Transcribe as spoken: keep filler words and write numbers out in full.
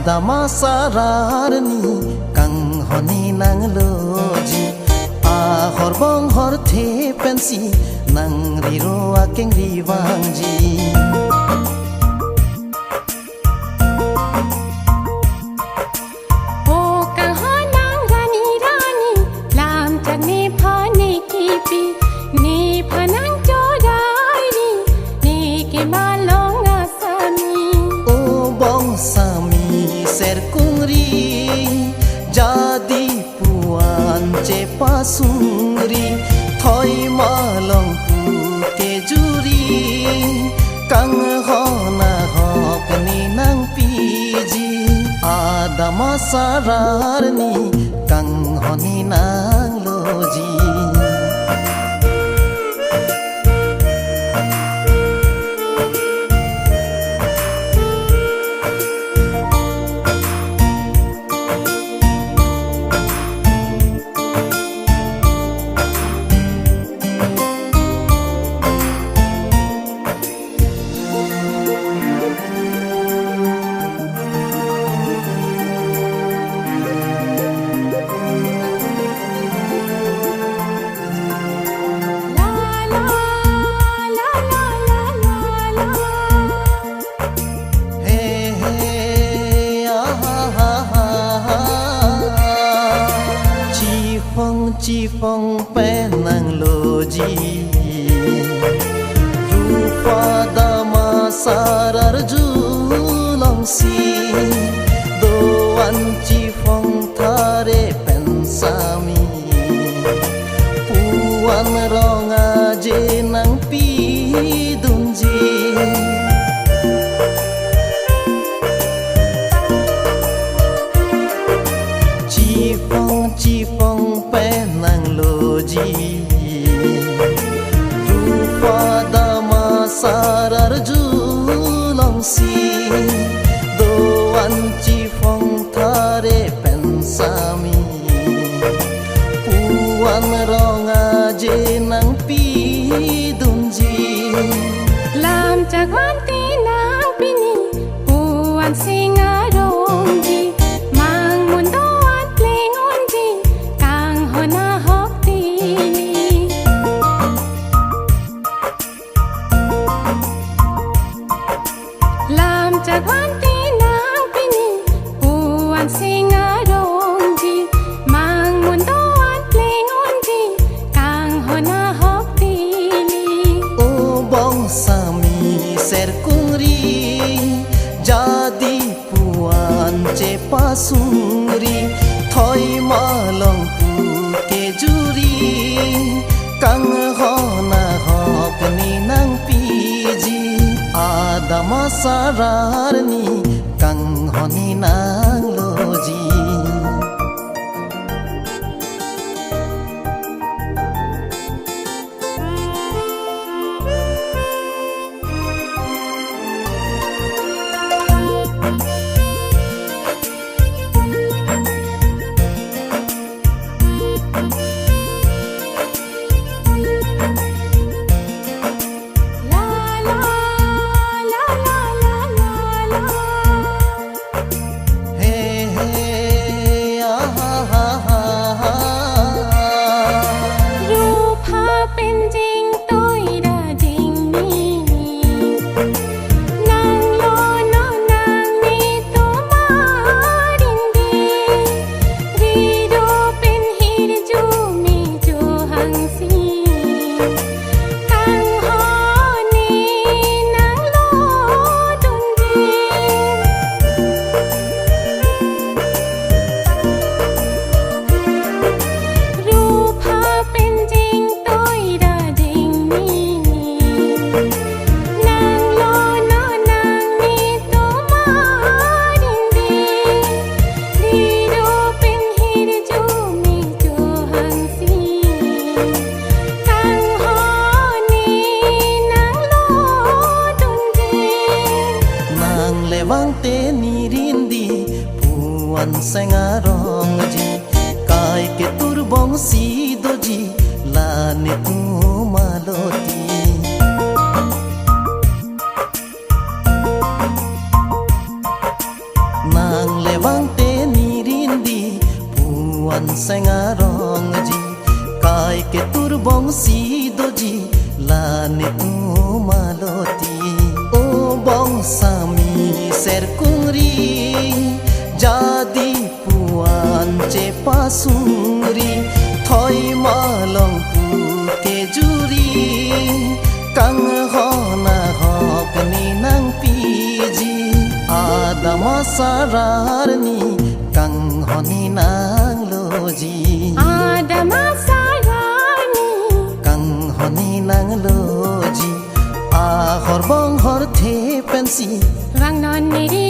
Adamsar arni kanghon-i nangloji, ahor bonghor the pensi nangriro akengri vangji. O kanghon nang rani rani, lamchak nephan ne kipi, nephan nang chorai ri, ne kemalong asami. O bongsami serkungri, jadi puan chepasungri, thoi malong pu kejuri, kanghon ahok ne nangpiji, adamsar arni kanghon-i nangloji. He, he, ah, ha, ha, ha, ha. Chiphong, chiphong pen nangloji, rupa adamsar arjulongsi, do-an chiphong thare pensami, puan rong aje nangpidunji. Chiphong, chiphong pen nangloji, rupa adamsar arjulongsi, do-an chiphong thare pensami, puan rong aje nangpidunji. Lamchak vante nang pini, puan seng arongji, mangmun do-an pleng unji, kanghon ahok tili. Lamchak vante nang pini, puan seng arongji, mangmun do-an pleng unji, kanghon ahok tili. O bongsami serkungri, jadi puan chepasungri, thoi malong pu kejuri, kanghon ahok ne nangpiji, adamsar arni kanghon-i nangloji. He, he, ah, ha, ha, ha, ha. Rupa pen jingtoi ra jingni, nanglo non nangne tomarin di, rido pen hirjume johangsi, kanghon ne nanglodunji. Rupa pen jingtoi ra jingni, nanglo non nangne tomarin di, rido pen hirjume johangsi, kanghon ne nanglodunji. Nangle vangte ne rin di, puan seng arongji, kai ketur bongsi doji, la netum maloti. Nang Turbong si doji la netum alongti. O bong sami serkungri, jadi puan chepasungri, thoi malong pute juri, kanghon ahok ne nangpiji. Adam asar arni kanghon ne nangloji. Adam asar arni kanghon ne nangloji. Ahor bong horthe pensi vangnon ne ri